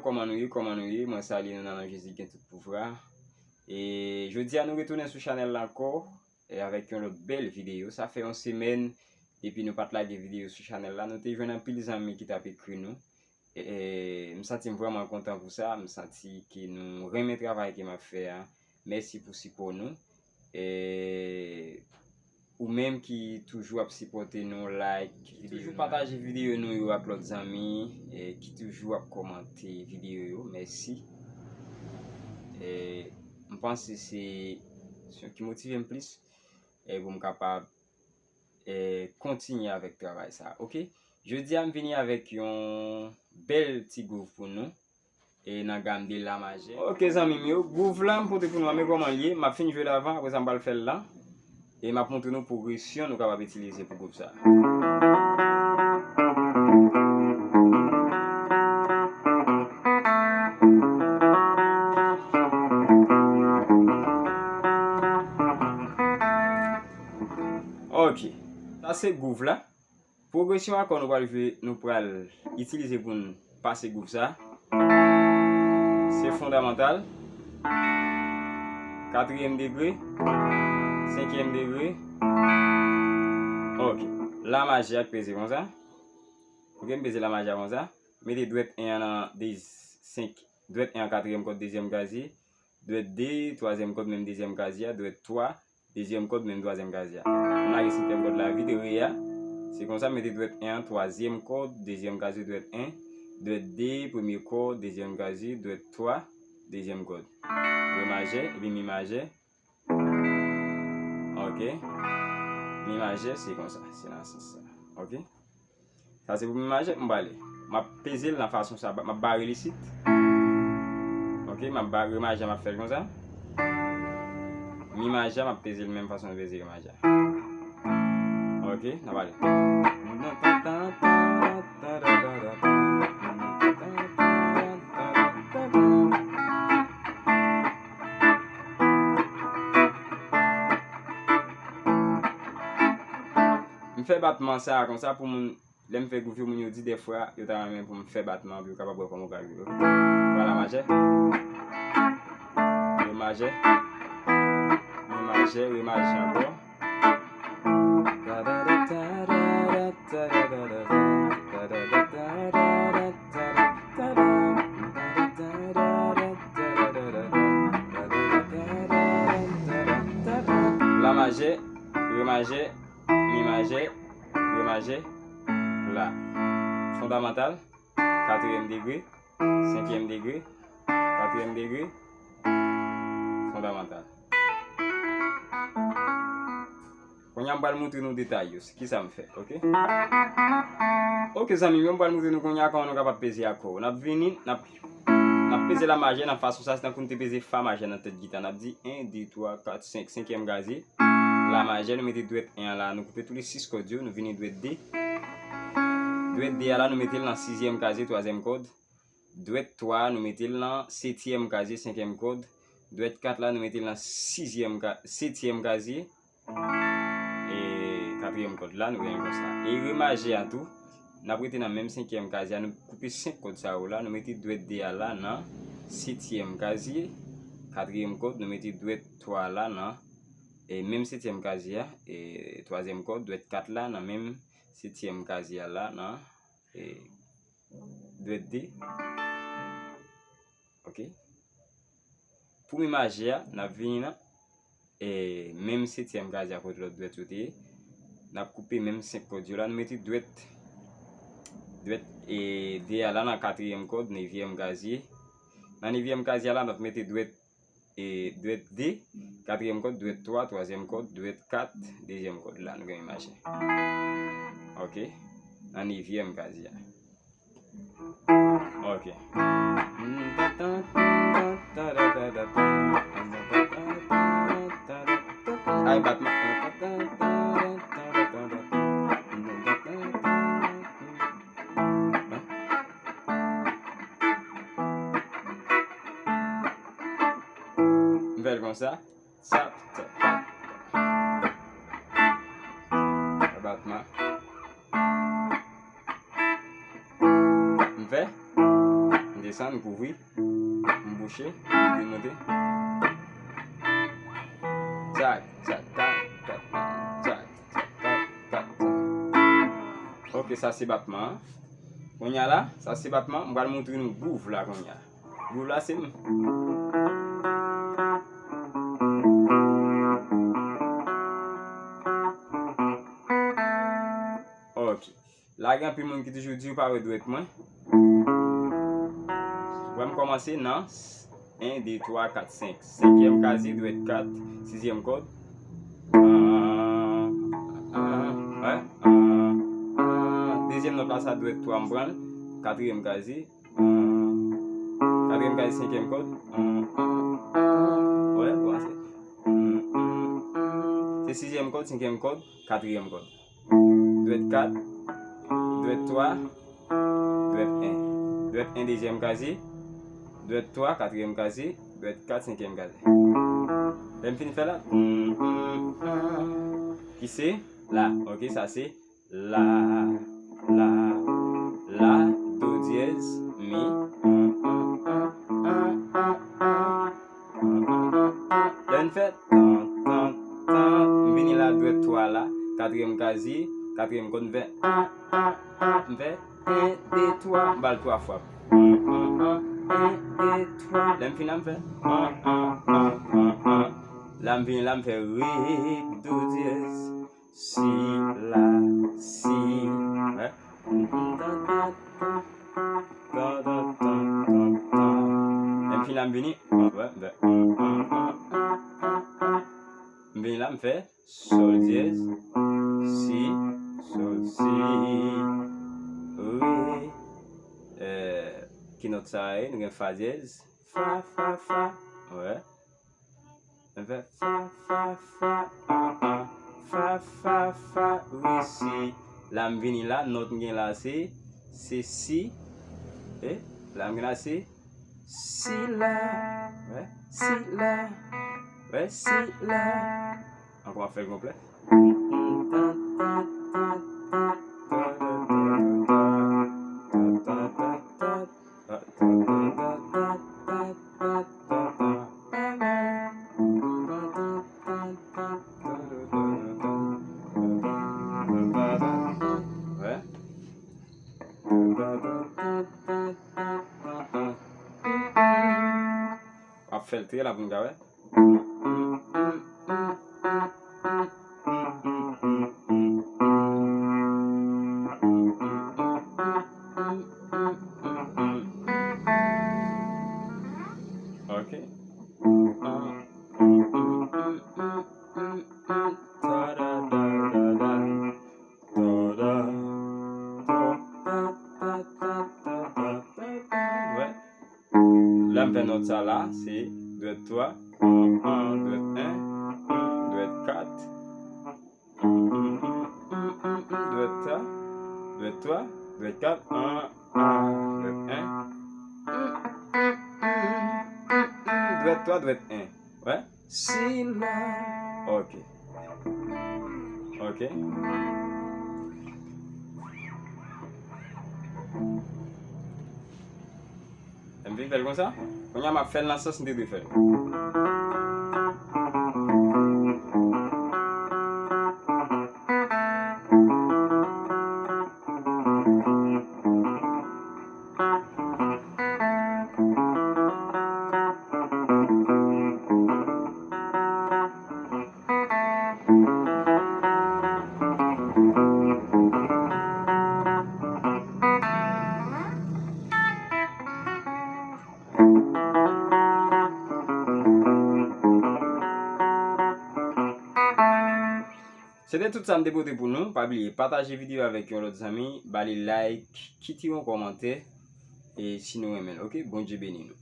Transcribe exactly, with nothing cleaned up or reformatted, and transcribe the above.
Kòman nou ye? Kòman nou ye? Mwen salye nou nan non Jezi ki gen tout pouvwa. E jodi a nou retounen sou chanèl la ankò, e avèk yon lòt bèl videyo. Sa fè yon semèn depi nou pa t lage videyo sou chanèl la. Nou te jwenn anpil zanmi ki t ap ekri nou. E, e, m santi m vrèman kontan pou sa. M santi ke nou renmen travay ke m ap fè a. Mèsi pou sipò nou. E, ou menm ki toujou ap sipòte nou, like videyo nou, pataje videyo nou yo ak lòt zanmi, e, ki toujou ap kòmante videyo yo. Mèsi. E, m panse se, se sa ki motive m plis, e, pou m kapab, e, kontinye avèk travay sa. Oke? Jodi a m vini avèk yon bèl ti gwouv pou nou. E nan gam de la majè. Oke, zanmi m yo, gwouv la m pote pou nou an, men kòman l ye. M ap fin jwe l avan, apre sa m pral fè l la. E m ap montre nou pwogresyon nou kapab itilize pou gwouv sa. Oke. Sa se gwouv la. Pwogresyon akò nou pral jwe, nou pral itilize pou n pase gwouv sa. Se fondamantal, katriyèm degre, senkyèm degre. Oke. La majè a k peze konsa. Oke, m peze la majè a konsa. Mete dwèt en an nan de, senk, dwèt en an katriyèm kòd dezyèm kazye, dwèt de twazyèm kòd menm dezyèm kazye a, dwèt twa dezyèm kòd, menm twazyèm kazye a. M lage senkyèm kòd la vide, re a. Se konsa, m mete dwèt en an, twazyèm kòd, dezyèm kazye, dwèt en, dwèt de, premye kòd, dezyèm kazye, dwèt twa, dezyèm kòd. Re majè, epi mi majè. Oke. Mi majè, se konsa, se nan sans sa. Oke. Sa se pou mi majè, m prale. M ap peze l nan fason sa, m ap bare l isit. Oke, m ap bare re majè, m ap fè l konsa. Mi majè, m ap peze l menm fason m peze re majè. Oke, n ap ale. M fè batman sa a konsa pou moun Lè m fè gwouv yo, moun yo di dèfwa yo ta renmen pou m fè batman pou yo kapab wè kòman yo ka jwe. Oke? Vwala majè. Re majè. Mi majè, re majè ankò. La majè, re majè, mi majè, re majè, la. Fondamantal, katriyèm degre, senkyèm degre, katriyèm degre, fondamantal. Kounye a m pral montre nou detay yo, kisa m fè, oke? Oke, zanmi m yo, m pral montre nou kounye a kòman nou kapab peze akò. N ap vini, n ap, n ap peze la majè nan fason sa, se tankou n te peze fa majè nan tèt gita. N ap di en, de, twa, kat, senk, senkyèm kazye. La majè, nou mete dwèt en an la, nou koupe tou le sis kòd yo, nou vini dwèt de. Dwèt de a la, nou mete l nan sizyèm kazye, twazyèm kòd. Dwèt twa a, nou mete l nan setyèm kazye, senkyèm kòd. Dwèt kat la, nou mete l nan sizyèm ka-, setyèm kazye, e katriyèm kòd la, nou genyen konsa. E re majè a tou, n ap rete nan menm senkyèm kazye a, nou koupe senk kòd sa yo la, nou mete dwèt de a la nan setyèm kazye, katriyèm kòd, nou mete dwèt twa a la nan, e menm setyèm kazye a, e twazyèm kòd, dwèt kat la nan menm setyèm kazye a la nan, e dwèt de. Oke. Pou mi majè a, n ap vini nan, e, menm setyèm kazye a kote lòt dwèt yo te ye. N ap koupe menm senk kòd yo la, nou mete dwèt, dwèt, e, de a la nan katriyèm kòd, nevyèm kazye. Nan nevyèm kazye a la, n ap mete dwèt, e, dwèt de, katriyèm kòd, dwèt twa, twazyèm kòd, dwèt kat, dezyèm kòd la, nou gen mi majè. Oke. Nan nevyèm kazye a. Oke. Ay, batman. M fè l konsa. Tap, tap, tap. Batman. M fè. M te Desann, m kouvri, m bouche, m demonte. Tchak, tchak, tak, tak, tchak, tchak, tak, tak, tchak. Ok, sa se batman an. Kounye a la, sa se batman, m pral montre nou gwouv la kounye a. Gwouv la se m. Ok. La gen anpil moun ki toujou di yo pa wè dwèt mwen. Wè m kòmanse nan en, de, twa, kat, senk. Senkyèm kazi, dwèt kat, sizyèm kòd. An, an, wè, an, an. Dezyèm nòt la sa dwèt twa m pran l. Katriyèm kazi. An. Katriyèm kazi, senkyèm kòd. An, an, an. Wè, kòmanse. An, an, an. Se sizyèm kòd, senkyèm kòd, katriyèm kòd. Dwèt kat, dwèt twa, dwèt en. Dwèt en dezyèm kazi, dwèt twa katriyèm kazi, dwèt kat senkyèm kazi. Lè m fin fè la, ki se la, ok, sa se la, la, la, do dyèz, mi. Lè n fè tan, tan, tan, m vini la dwèt twa la, katriyèm kazi, katriyèm kòd, m fè an, an, an, m fè en, de, twa, m ba l twa fwa. An, an, an, en, de, twa. Lè m fin la, m fè an, an, an, an, an. La, m vini la, m fè re, do dyèz, si, la, si. Wè. Tan, tan, tan, tan, tan, tan, tan, tan. Lè m fin la, m vini. Wè, m fè an, an, an, an, an, an. M vini la, m fè sòl dyèz, si, sòl, si, re. Eh, ki nòt sa a ye? Nou gen fa dyèz. Fa, fa, fa. Wè. M fè fa, fa, fa, an, an. Fa, fa, fa, re, si. La m vini la, nòt m gen la se, se si. E la m gen la se si, la. Wè, si, la. Wè, si, la. Ankò, m ap fè l konplè. Wè. W ap fè l trè la pou n ka wè. Ok. Wè. Lè m fè nòt sa la, se dwèt twa, an, an, dwèt en, dwèt kat, dwèt twa, dwèt twa, dwèt kat, an, an, dwèt en, dwèt twa, dwèt en. Wè. Si, la. Ok. Ok. M vin fè l konsa. Kounye a m ap fè l nan sans m te dwe fè l. Se te tout sa m te pote pou nou. Pa bliye pataje videyo avèk yon lòt zanmi, ba li like, kite yon kòmantè, e si nou renmen l, ok? Bondye beni nou.